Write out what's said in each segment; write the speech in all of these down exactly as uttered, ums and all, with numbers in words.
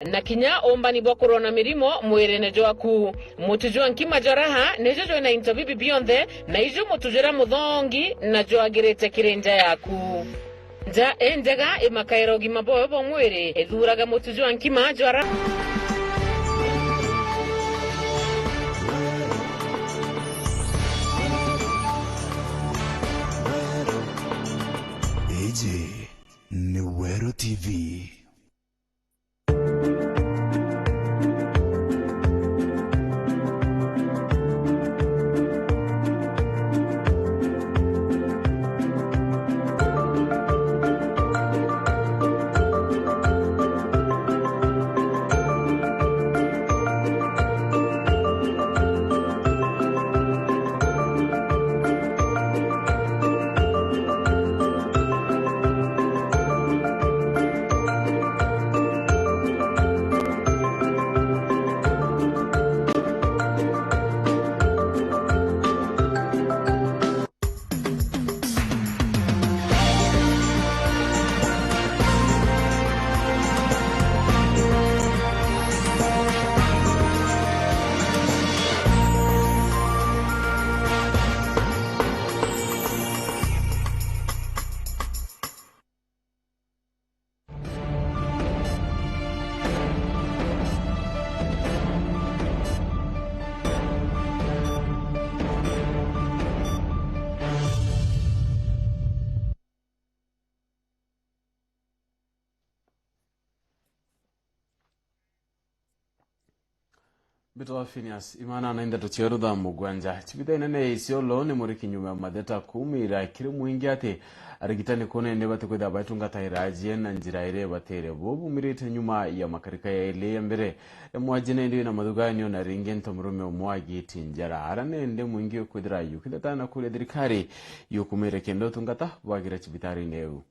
na kinya uumbani bwa kurwona mirimo mwirine jwaku. Mutu jwa nkima jwa raha nijo jwina into bibi bionthe, na iju mutu juria muthongi na jwagirite kiri nja yaku. Nja injega imakaira ugima bwawe bwa mwiri, ithuuraga mutu jwa nkima jwa raha. Iji ni Weru T V. Mbitwa Phineas Imana na intheto cia rutha mugwanja. Cibitari nene ya Isiolo ni muriki nyuma ya matheta kuumira kiri mwingi ati arigitani kunene batikwithira baitungataira ajie na njira iria ibatire. Bo bumirite nyuma ya makarika yaili ya mbere ya mwajie nindi na mathuganio na ringi nto murume umwe agiti njara. Ara nindi mwingi ukwithira yukitheta na kuria thirikari yukumire kenda utungata bwagira cibitarine iu.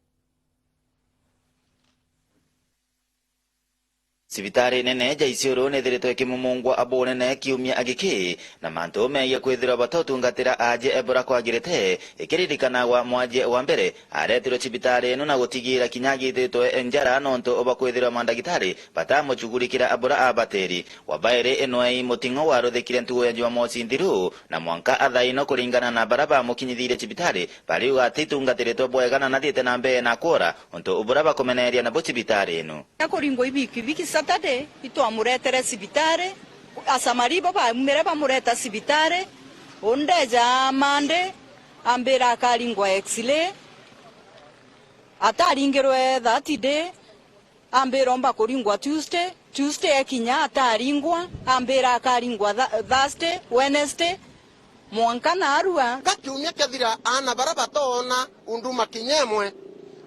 Cibitari nene ja Isiolo nithiritwe ikimumungwa bunene kiumia giki, na mantu megia kwithirwa batotungatira aje bura kwagirite. Ikiririkanagwa mwajie wa mbere aretirwe cibitari ino na gutigira kinya agititwe njara nontu bwa kwithirwa mandagitari batamuchugurikira bura abatiri. Wa bairi inwei muting'o waruthikire ntugu ya Jumamosi nthiru, na mwanka athaino kuringana na bara bamukinyithirie cibitari, bariuga atitungatiritwe bwega na nathiite na mbere na kwora untu bura bakumeneria nabo cibitari ino. Akuringwa ibikibiki Saturday, itwamuretere cibitari, asamari ibo baumire bamureta cibitari, undeja Monday, ambira akaringwa X-ray, ataringirwe that day, ambira omba kuringwa Tuesday, Tuesday ekinya ataringwa, ambira akaringwa Tha-, Thursday, Wednesday, mwanka narua. Ka kiumia kiathira, aana bara batoona unduma kinya imwe.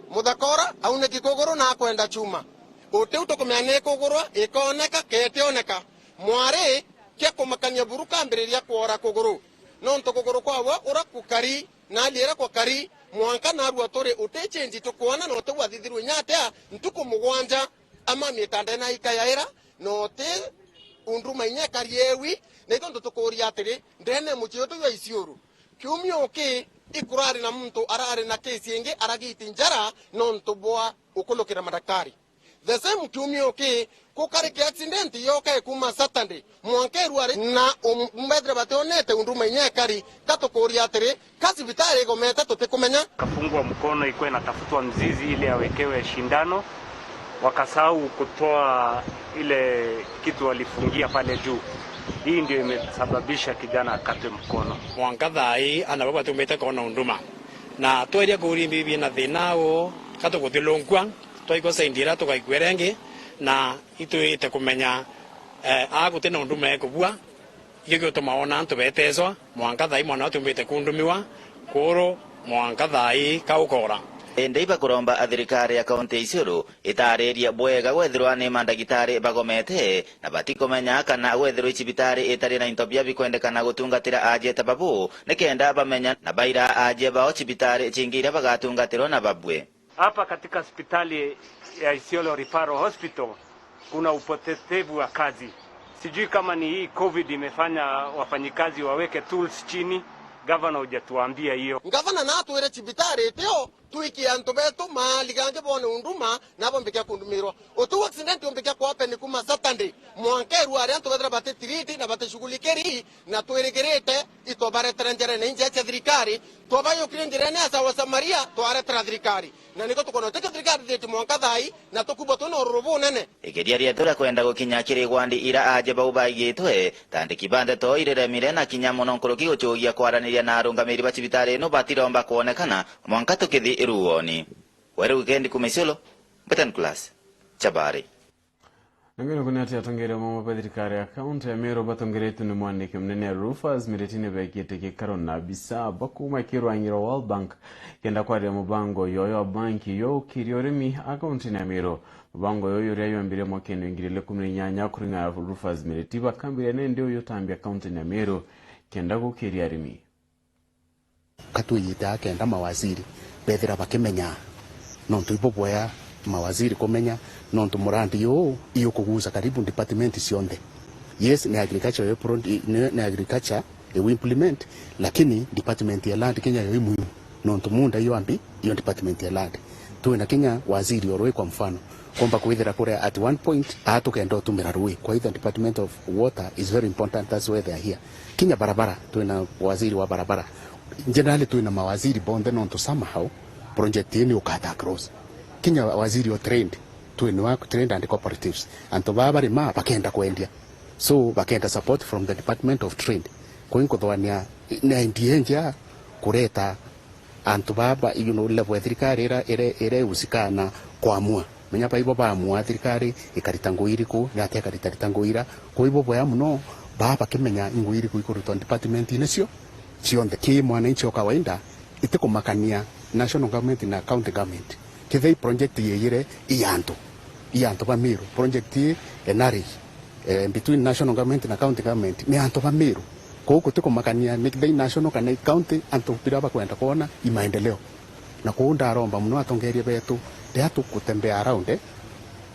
Muthaka ura auniki kuguru na akwenda chuma. Utiu tukumenya ni ikugurwa, ikooneka, ketioneka. Mwari, kia kumakania buru kambiriria kwora kuguru. Nontu kuguru kwawe ura kukari, na aliera kwa kari, mwanka narua turi utichinji tukwona na utiu wathithirwe inya atia, ntuku mugwanja, ama mitanda ina ikayaira, na uti unduma inya ikari ewi, na ithontu tukuria atiri, ndene mucii utu jwa Isiolo, kiumia uki, ikurari na muntu arari na kesi ingi aragiti njara nontu bwa ukulukira madakitari. The same kiumia uki, kukari ki accident yoka ikuma Saturday, mwanka irua ri-, na um-, mbethira bationete unduma inya ikari, ka tukuria atiri, ka cibitari igomete tutikumenya? Kafungwa mkono ikuwa inatafutwa mzizi ili awekewe shindano, wakasahau kutoa ile kitu walifungia pale juu. Hii ndio imesababisha kijana akatwe mkono. Mwanka thaa ii, ana baba tumite kona unduma. Na tweria kuria imbibi na thina uu, ka tuguthilungua, twaigua saindi iria tugaikua iria ingi, na itwite kumenya, eh, aa guti na undu mekubua, ikio giutuma wona antu betecwa, mwanka thaa ii mwana atiumbite kundumiwa, kuru mwanka thaa ii kaukora. Indi ibakuromba a thirikari ya kaunti ya Isiolo itaaririe bwega gwethirwa ni mandagitari bagomete, na batikumenya kana gwethirwa i cibitari itari na into bia bikwendekana gutungatira ajie ta babu, nikenda bamenya na baira ajie bao cibitari cingi iria bagatungatirwa na babwe. Hapa katika hospitali ya Isiolo Referral Hospital kuna upotevu wa kazi. Sijui kama ni hii covid imefanya wafanyikazi waweke tools chini, Gavana hujatuambia hiyo. Ngavana natwire cibitari itio twikie antu betu maali gangi bone unduma, nabo mbikia kundumirwa. Utiu accident umbikia kuhappen kuma Saturday mwanka irua aria antu bethira batitiriti na batishughulikiri, na twirigirite itwabaretera njirene injea cia thirikari, twabayukire njirene ya sawa Samaria, twaretera thirikari. Na nikio tukwona utike thirikari thiti mwanka thaa ii, na tukumbwa twina ururu bunene. Igeria rietu ria kwenda gukinya kiri gwandi ira aje bau baigitwe, ta andiki ba ndeto iriremire na kinya mono nkuruki gucugia kwaraniria na arungamiri ba cibitari ino batiromba kwonekana mwanka tukithi iruoni. Weru Weekend kuma Isiolo, Mbeta Nicholas, Chabari. Nangwino kuni ati atongeria bamwe ba thirikari ya kaunti ya Meru batongeretwe ni mwandiki munene Rufus Mireti ni bekite gikaro na abisa ba kuma kirwang'iro World Bank kenda kwaria mubango yoyo wa banki yo ukiria urimi a kaunti ya Meru. Mubango yoyo uria yombire mwakene wa ngiri igiri na ikumi na inyanya kuring'ana na Rufus Mireti bakambiria nende uyu utambia kaunti ya Meru kenda gukiria arimi. Ka twiyite akenda mawaziri bethira bakimenyaa, nontu ibo bwea mawaziri kumenya, nontu murandi uu iukugusa karibu department cionthe. Yes, ni agriculture yo pro-, ni, ni agriculture iu implement, lakini department ya land kinya yo i muhimu, nontu munda iyo ambi iyo department ya land. Twina kinya waziri o rui kwa mfano, komba kwithira kuria at one point aa tukenda utumira rui, kwa either department of water is very important, that's why they are here. Kinya barabara, twina waziri wa barabara. Generally, twina mawaziri bonthe, nontu somehow project ii ni ukata across. Kinya waziri o trade, twina wa trade and cooperatives. Antu baa barima bakenda kwendia. So, bakenda support from the Department of Trade. Kwi nkuthuania ni idea njea kureta antu baa ba, you know, level ya thirikari ira, ira, ira ihusika na kwamua. Menya baibo baamua thirikari ikarita ngui iriku, ni atia ikarita rita ngui ira. Kwi bo bwea mono baa bakimenya ingui iriku ikurutwa department-ini cio cionthe. Ki mwananchi o kawaida, itikumakania national government na county government. Kethira i project yeyire i antu, i antu ba Meru. Project ii enari, eh, between national government na county government ni antu ba Meru. Kwou gutikumakania ni kethira i national kana i county, antu biria bakwenda kwona i maendeleo. Na kwou ndaromba mono atongeria betu, riria tugutembea around, eh,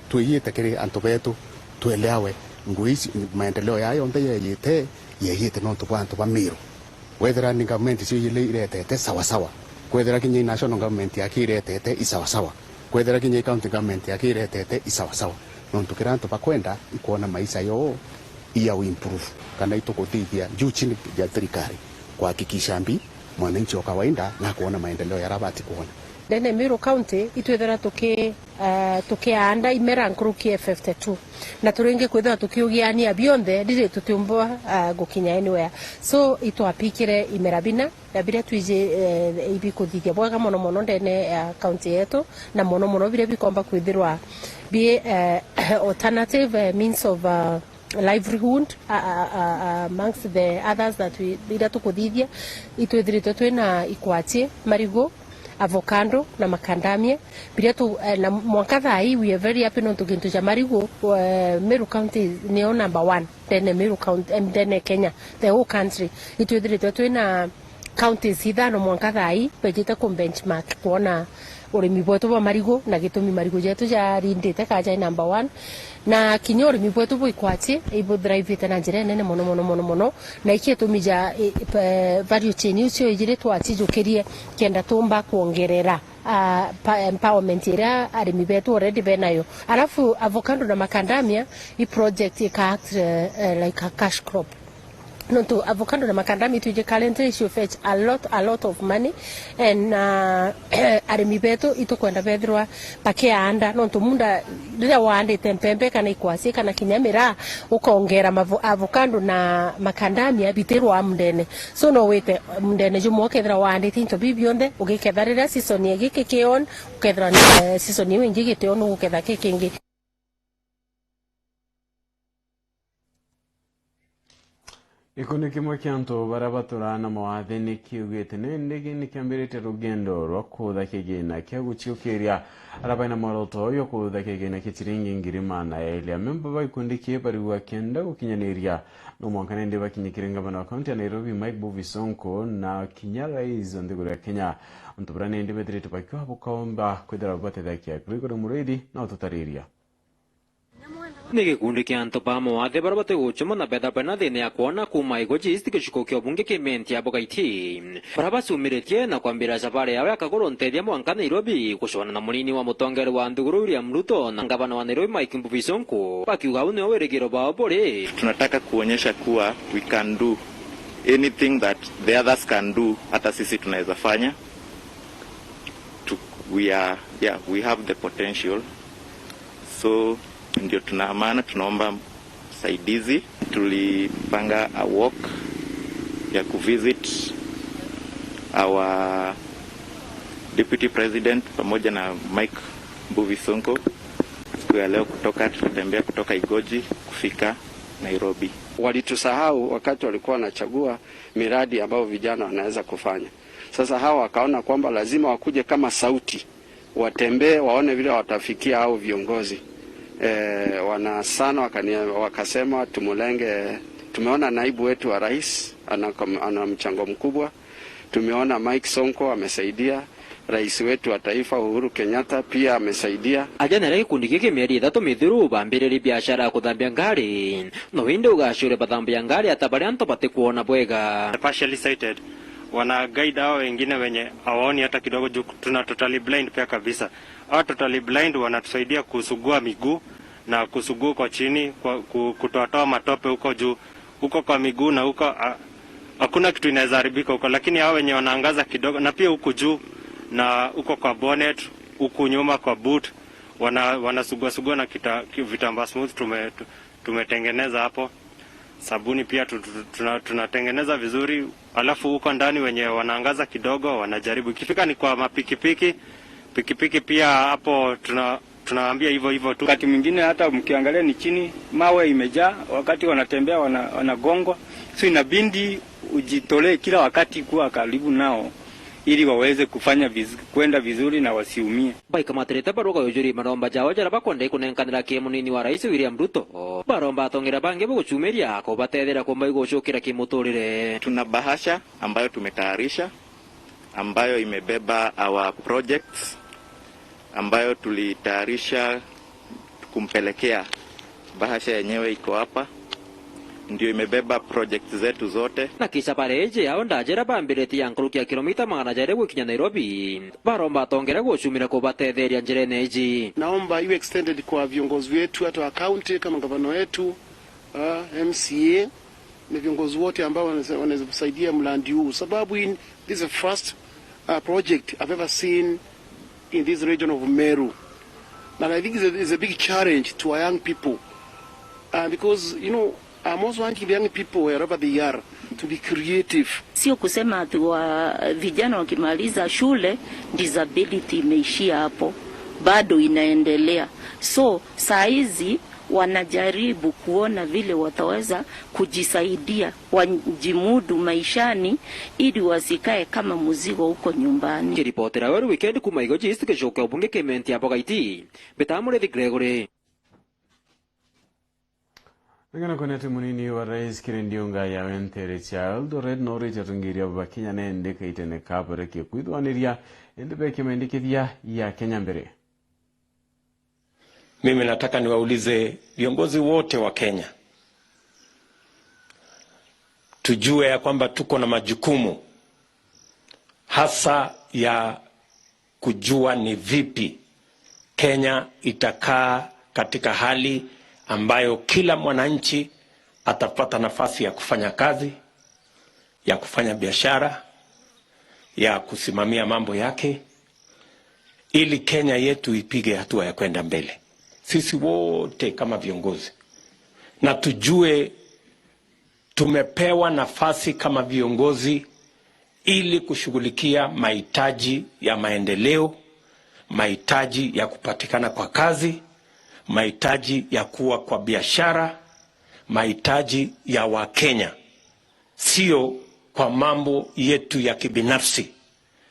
twiyite kiri antu betu, tweleawe ngui ici, maendeleo yaya yonthe yeyite, yeyite nontu bwa antu ba Meru. Wethira ni government cio ijiri iretete, sawa sawa. Kwethira kinya i national government yaki iretete, i sawa sawa. Kwethira kinya i county government yaki iretete, i sawa sawa. Nontu kiria antu bakwenda ikwona maisha yoo iya u improve, kana itukuthithia juu chini ya thirikari kuhakikisha mbi mwananchi wa kawaida nakwona maendeleo yaria abati kwona. Ndene Meru County, itwithira tuki-, eh, tukiaanda imera nkuruki ya fifty-two. Na turingi kwithirwa tukiugiania bionthe, ndiri tutiumbwa, eh, gukinya anywhere. So, itwapikire imera bina, na biria twiji, eh, ibikuthithia bwega mono mono ndene ya county yetu, na mono mono biria bikomba kwithirwa bi, eh, alternative, eh, means of, eh, livelihood, a, a, a, a, amongst the others that we, iria tukuthithia, itwithiritwe twina ikwati, marigu, avocado na macadamia. Biria tu, eh, na mwanka thaa ii we are very happy nontu gintu ja marigu, eh, Meru County nio number one ndene Meru County, eh, ndene Kenya, the whole country. Itwithiritwe twina counties ithano mwanka thaa ii bejite ku benchmark kwona urimi bwetu bwa marigu na gitumi marigu jetu jarindite ka jai number one. Na kinya urimi bwetu bwa ikwati ibuthirivite na njira inene mono, mono, mono, mono. Na iki itumi ja, i, i, value chain icio ijiri twacijukirie kenda tumba kwongerera, ah, pa-, empowerment iria arimi betu already benayo. Alafu avocado na macadamia, i project ika act, eh, eh, like a cash crop. Nontu avocado na macadamia itwiji currently icio fetch a lot, a lot of money, and, uh, arimi betu itukwenda bethirwa bakiaanda, nontu munda riria waandite mpembe kana ikwasi kana kinya miraa, ukongera mavo-, avocado na macadamia bitirwa mundene. So no wite mundene jumwe ukethira waandite into biu bionthe, ugiketha riria season ya giki ki on, ukethira, eh, season iu ingi giti on, uguketha ki kingi. Gikundi kimwe kia antu baria baturaa na mawathe ni kiugite ni ndigi ni kiambiritie rugendo rwa kutha kigina kia guciukiria aria baina mworoto uyu kutha kigina kia ciringi ngiri magana eli. Amemba ba gikundi kii bariuga kenda gukinyaniria no mwanka nindi bakinyikire ngavana wa kaunti ya Nairobi Mike Mbuvi Sonko na kinya rais wa nthiguru ya Kenya. Antu baria nindi bethirite bakiuga bukaomba kwithira bubatethakia. Gregory Muridi na ututariria. Ni gikundi kia antu ba mawathe baria batigucuma na betha bena thina ya kwona kuuma Igoji East gicigo kia ubunge ki Imenti ya Bogaiti, baria bacumiritie na kwambira cabari yao ya kaguru ntethia mwanka Nairobi gucemania na munini wa mutongeria wa nthiguru William Ruto na ngavana wa Nairobi Mike Mbuvi Sonko, bakiuga uu nio wirigiro bao buri. Tunataka kuonyesha kuwa we can do anything that the others can do, hata sisi tunaweza fanya. Tu-, we are, yeah, we have the potential. So, ndio tuna maana tunaomba usaidizi. Tulipanga a walk ya kuvisit our deputy president pamoja na Mike Mbuvi Sonko. Siku ya leo kutoka, tutatembea kutoka Igoji kufika Nairobi. Walitusahau wakati walikuwa wanachagua miradi ambayo vijana wanaweza kufanya. Sasa hawa wakaona kwamba lazima wakuje kama sauti, watembee, waone vile watafikia hao viongozi. Eh, wana sana wakani-, wakasema tumulenge. Tumeona naibu wetu wa rais ana, ana mchango mkubwa. Tumeona Mike Sonko amesaidia, rais wetu wa taifa Uhuru Kenyatta pia amesaidia. Aja nere gikundi giki mieri ithatu mithiru bambiririe biashara ya kuthambia ngari, no indi ugacure bathambia ngari ata baria antu batikwona bwega. Partially sighted, wana guide hao wengine wenye hawaoni hata kidogo juu tuna totally blind pia kabisa. Hao totally blind wanatusaidia kusugua miguu na kusugua huko chini, kwa, ku-, kutoatoa matope huko juu, huko kwa miguu na huko, ah, hakuna kitu inaweza haribika huko, lakini hao wenye wanaangaza kidogo, na pia huku juu na huko kwa bonnet, huku nyuma kwa boot, wana-, wanasuguasugua na kita-, ki-, vitambaa smooth tume-, tu-, tumetengeneza hapo. Sabuni pia tu-, tu-, tuna-, tunatengeneza vizuri, alafu huko ndani wenye wanaangaza kidogo wanajaribu. Ikifika ni kwa mapikipiki, pikipiki pia hapo tuna-, tunawaambia hivyo hivyo tu. Wakati mwingine hata mkiangalia ni chini, mawe imejaa, wakati wanatembea wana-, wanagongwa. So inabidi ujitolee kila wakati kuwa karibu nao ili waweze kufanya viz-, kwenda vizuri na wasiumie. Baikamatirite baruga yujuri maromba jao jaria bakwenda ikunenkanira ki munini wa rais William Ruto. Baromba atongeria bangi bugucumiria kubatetheria kumba igucukira kimuturire. Tuna bahasha ambayo tumetayarisha, ambayo imebeba our projects, ambayo tulitayarisha kumpelekea. Bahasha yenyewe iko hapa, ndio imebeba projects zetu zote. Na kisha bareje ao ndajera bambiritie ya nkuruki ya kilomita magana jairi gwikinya Nairobi. Baromba atongere gucumira kubatetheria njirene iji. Naomba iwe extended kwa viongozi wetu, hata wa county kama gavana wetu, ah, M C A, na viongozi wote ambao wanaweza, wanaweza kusaidia mradi huu, sababu in, this is the first, uh, project I've ever seen in this region of Meru, and I think it's a, it's a big challenge to our young people, uh, because, you know, I'm also urging the young people wherever they are to be creative. Sio kusema ati wa vijana wakimaliza shule disability imeishia hapo, bado inaendelea. So saa hizi wanajaribu kuona vile wataweza kujisaidia, wajimudu maishani ili wasikae kama mzigo huko nyumbani. Kiripotera Weru Weekend kuma Igoji East, gicigo kia ubunge ki Imenti ya Bogaiti, mbitaga Murithi Gregory. Ningana kwene ati munini wa rais kiri ndiunga ya Wentere cha Eldoret no rite atongeria ba Kenya nende kaitene kabarekie kwithwaniria indi be kimendikithia ya Kenya mbere. Mimi nataka niwaulize viongozi wote wa Kenya, tujue ya kwamba tuko na majukumu hasa ya kujua ni vipi Kenya itakaa katika hali ambayo kila mwananchi atapata nafasi ya kufanya kazi, ya kufanya biashara, ya kusimamia mambo yake, ili Kenya yetu ipige hatua ya kwenda mbele. Sisi wote kama viongozi, na tujue tumepewa nafasi kama viongozi ili kushughulikia mahitaji ya maendeleo, mahitaji ya kupatikana kwa kazi, mahitaji ya kuwa kwa biashara, mahitaji ya Wakenya, sio kwa mambo yetu ya kibinafsi,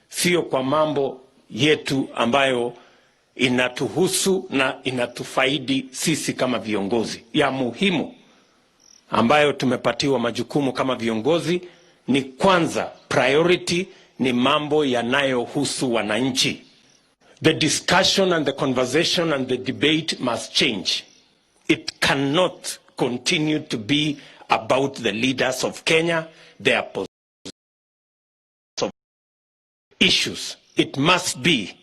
sio kwa mambo yetu ambayo inatuhusu na inatufaidi sisi kama viongozi. Ya muhimu ambayo tumepatiwa majukumu kama viongozi ni kwanza, priority ni mambo yanayohusu wananchi. The discussion and the conversation and the debate must change. It cannot continue to be about the leaders of Kenya, their positions of issues. It must be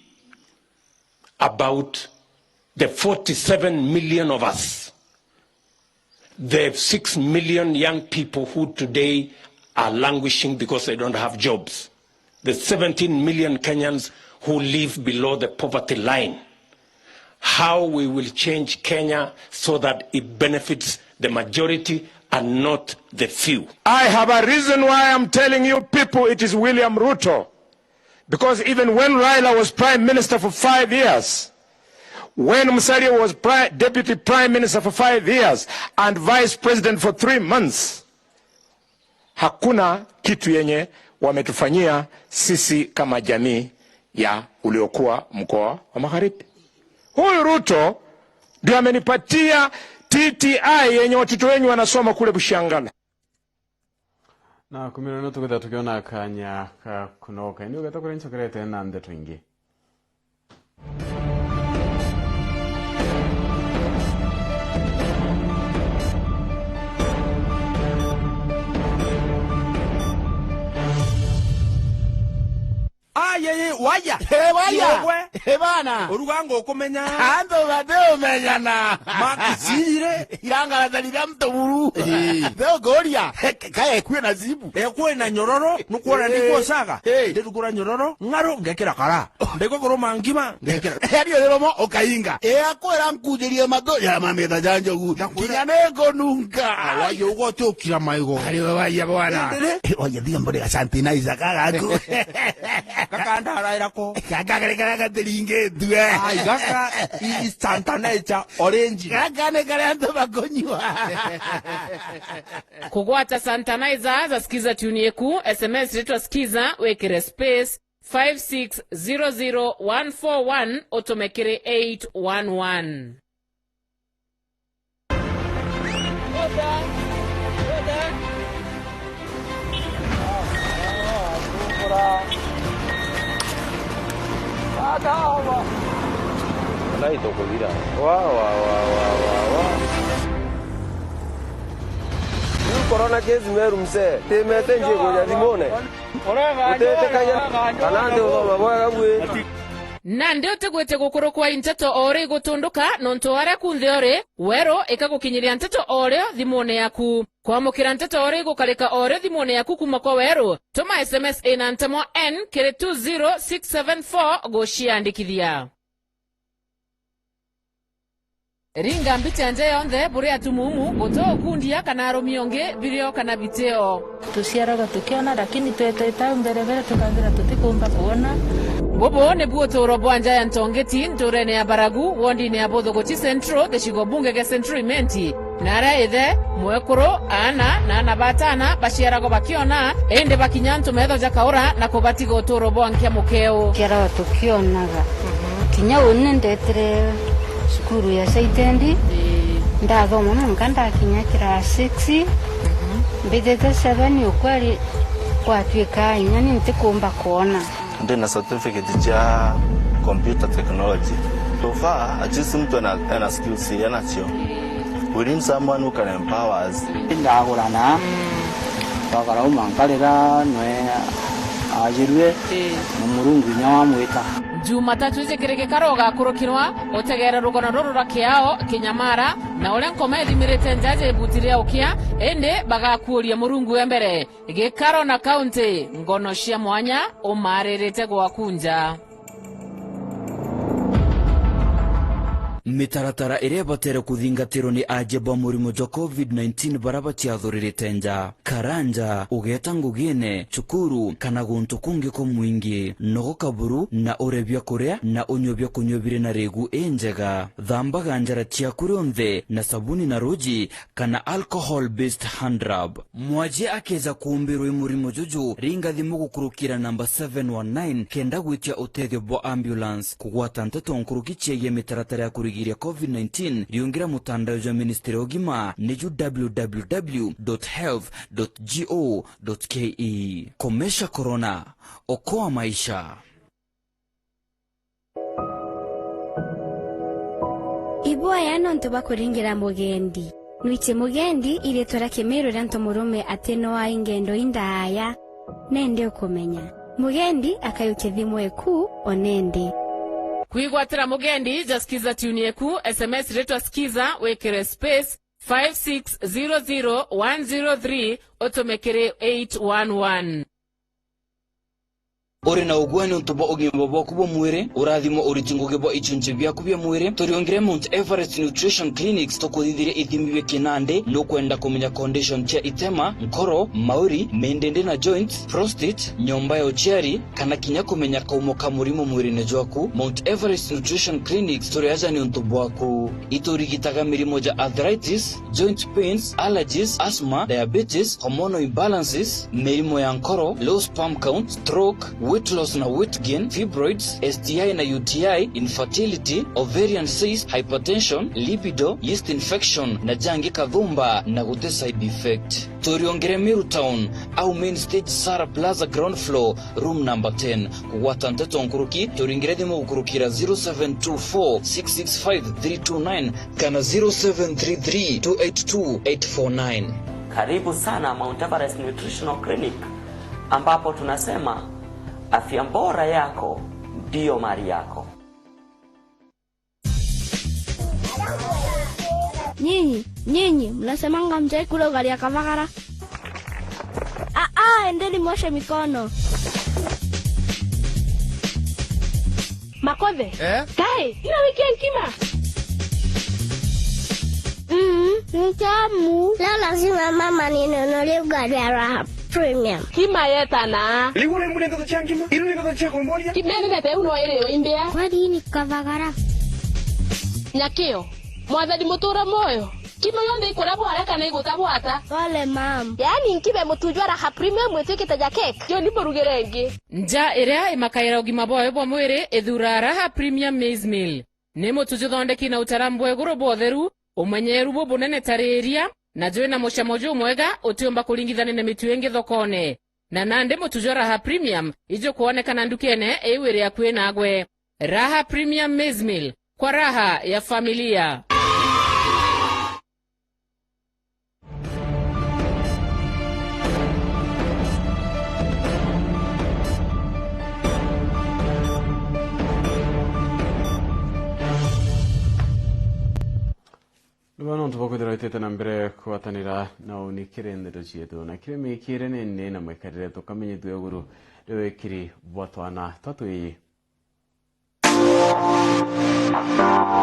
about the forty-seven million of us, the six million young people who today are languishing because they don't have jobs, the seventeen million Kenyans who live below the poverty line, how we will change Kenya so that it benefits the majority and not the few. I have a reason why I'm telling you people it is William Ruto. Because even when Raila was Prime Minister for five years, when Musalia was pri-, Deputy Prime Minister for five years and Vice President for three months, hakuna kitu yenye wametufanyia sisi kama jamii ya uliokuwa mkoa wa Magharibi. Huyu Ruto ndio amenipatia T T I yenye watoto wenyu wanasoma kule Bushangala. Na kumira no tugwita tukiona kanya ka kunoka. Ni ugeta kuria nchokerete na ndeto ingi. Ayeye, waya. Eh, waya. Iwe. Eh, bana. Uruga ngukumenya. Antu batiumenyana. Makisire. Iranga na tari bia mtu buru. Eh. Theo goria. Kaya kwina zibu. Ekwina nyororo, nukwona. Eh. Ndikuocaga. Eh. Ndirugura nyororo, ng'aru ngekira kara. Ndiko kuruma ngima, ngekira. Yaani uriromo ukainga. E akwira nkujirie matu ya mamitha ja njogu. Ndakwira. Kinya ni ngununga. Awaye ugote ukira maigo. Ari we waya bwana. Ndiri. Eh, oye thiga mbore ga sanitizer kagaku. Gakandaraira ko. Gaka kare kare gatiringitue. Ai, gaka i sanitizer orange. Gaka ni kare antu bakunyua. Kugwata sanitizer za Skiza tune yeku, S M S ritwa Skiza, wikire space five six zero zero one four one, utume kiri eight one one. Naitokubira. Wa, wa, wa, wa, wa, wa. Riu corona case meru msee. Timete njie kuja thimune. Gutitikagia kana nti uthoma bwega bwi. Nandi utigwite gukurukwa i nteto o ri igutunduka, nontu aria kunthe uri, weru ikagukinyiria nteto o rio thimune yaku. Kwamukira nteto o ri igukarika o rio thimune yaku kuma kwa weru, tuma S M S ina ntemwa N kiri two zero six seven four guciandikithia. Ringa mbicha nja yonthe buri atumumu, guti ukundia kana arumi ungi, birio kana bitio. Tuciaragwa tukiona, lakini tweteta mbere mbere tukathira tutikumba kuona. Bubu nibu uturo bwa nja ya Ntongeti, nturene ya Baragu, wondine ya Buthuguchi Central, gicigo bunge gia Central Imenti. Na aria ithe, mwekuru, aana, na aana ba ataana baciaragwa bakiona, indi bakinya antu metho jakaura na kubatiga uturo bwa nkia mukeu. Ciaragwa tukionaga. Kinya uni ndetire cukuru ya Saitendi, ii, ndathoma mwanka ndakinya class six, mhm, mbithite seven, ukweli gwatuika inya ni ntikumba kwona. Ndina certificate cia computer technology. So far, at least mtu ena, ena skills enacio. We need someone who can empower us. Ndagurana, twakara uma nkarira, nwe ajirue, ii, na Murungu inya wamwita. Jumatatu iji kiri gikaro ugakurukirwa, utegeera rugano ruru rwa Kiao, Kinyamara, na uria nkoma ithimirite nja ya ibuti ria ukia, indi bagakuuria Murungu e mbere. Gikaro na kaunti, ngono cia mwanya, umaririte gwaku nja. Mitaratara iria ibatere kuthingatirwo ni aajia ba murimo jwa covid nineteen bara baciathuririte nja. Karanja, ugeeta ngugine, cukuru, kana guntu kungi kumwingi. Nogoka buru na urie biakuria na unywe biakunywa biri na rigu injega. Thambaga njara ciaku rionthe na sabuni na ruji kana alcohol based hand rub. Mwaji akeja kuumbirwa i murimo juju, ringa thimu gukurukira namba seven one nine kenda gwitia utethio bwa ambulance. Kugwata nteto nkuruki ciegie mitaratara ya kurigiria covid nineteen, riungira mutandao jwa ministry ya ugima, niju www dot health dot go dot ke. Komesha Corona, okoa maisha. Bwaya nontu bwa kuringira mugendi. Nwiji mugendi iritwa ria Kimiru ria ntu murume ati no ai ngendo indaaya. Nende ukumenya. Mugendi akayukia thimu eku o nende. Kwigwatira mugendi ja Skiza tune eku, S M S ritwa Skiza, wikire space five six zero zero one zero three, utume kiri eight one one. Uri na ugwe niuntu bwa ugima bwaku bwa mwiri, urathimo uriti ngugi bwa ichunchi biaku bia mwiri. Turiongire Mount Everest Nutrition Clinics tukuthithirie ithimi bia kinandi. Nukwenda kumenya condition cia itema, nkoro, mauri, mindindi na joints, prostate, nyomba ya uciari, kana kinya kumenya kaumo ka murimo mwirine jwaku? Mount Everest Nutrition Clinics turi aja niuntu bwaku. Iturigitaga mirimo ja arthritis, joint pains, allergies, asthma, diabetes, hormonal imbalances, mirimo ya nkoro, low sperm count, stroke, weight loss na weight gain, fibroids, S T I na U T I, infertility, ovarian cyst, hypertension, libido, yeast infection na jangi kathumba na guti side effect. Turiongire Meru Town au main stage Sara Plaza ground floor, room number ten. Kugwata nteto nkuruki, turingire thimu gukurukira zero seven two four six six five three two nine kana zero seven three three two eight two eight four nine. Karibu sana Mount Everest Nutritional Clinic, ambapo tunasema afya bora yako ndio mali yako. Nyinyi, nyinyi, mnasemanga mjai kula ugali ya kavagara? Ah, ah, endeni mwoshe mikono. Makothe. Eh? Kae, ino wiki ya nkima. Mm, ni tamu. Leo lazima mama ninunulie ugali ya Raha Premium. Kima yetana. Riu uri mbure ndeto cia ngima, iru ni ndeto cia kumboria. Kima ni ndeto iu no iri yo imbea. Kweli ni kavagara. Nyakio, Mwathani mutura moyo. Kima yonthe ikura bwara kana iguta bwata. Pole, ma'am. Yaani nkibe mutu jwa Raha Premium itwikite ja cake. Yo ni murugire ingi. Nja iria imakaira ugima bwayo bwa mwiri, ithura Raha Premium Maize Meal. Ni mutu juthondeki na utaramu bwa iguru bwa utheru, umenyeru bubunene ta riria, na jwina mucamo jumwega utiumba kuringithania na mitu ingi thokone. Na nandi mutu jwa Raha Premium ijukwonekana ndukene iu iri akui nagwe. Raha Premium Maize Meal, kwa raha ya familia. Ni bo nontu bwa kwithirwa itite na mbere kugwatanira na uni kiri ndeto cietu, na kiri miikire nini na mwikarire, tukamenyithua iguru ria wikiri bwa twana twa twiyi.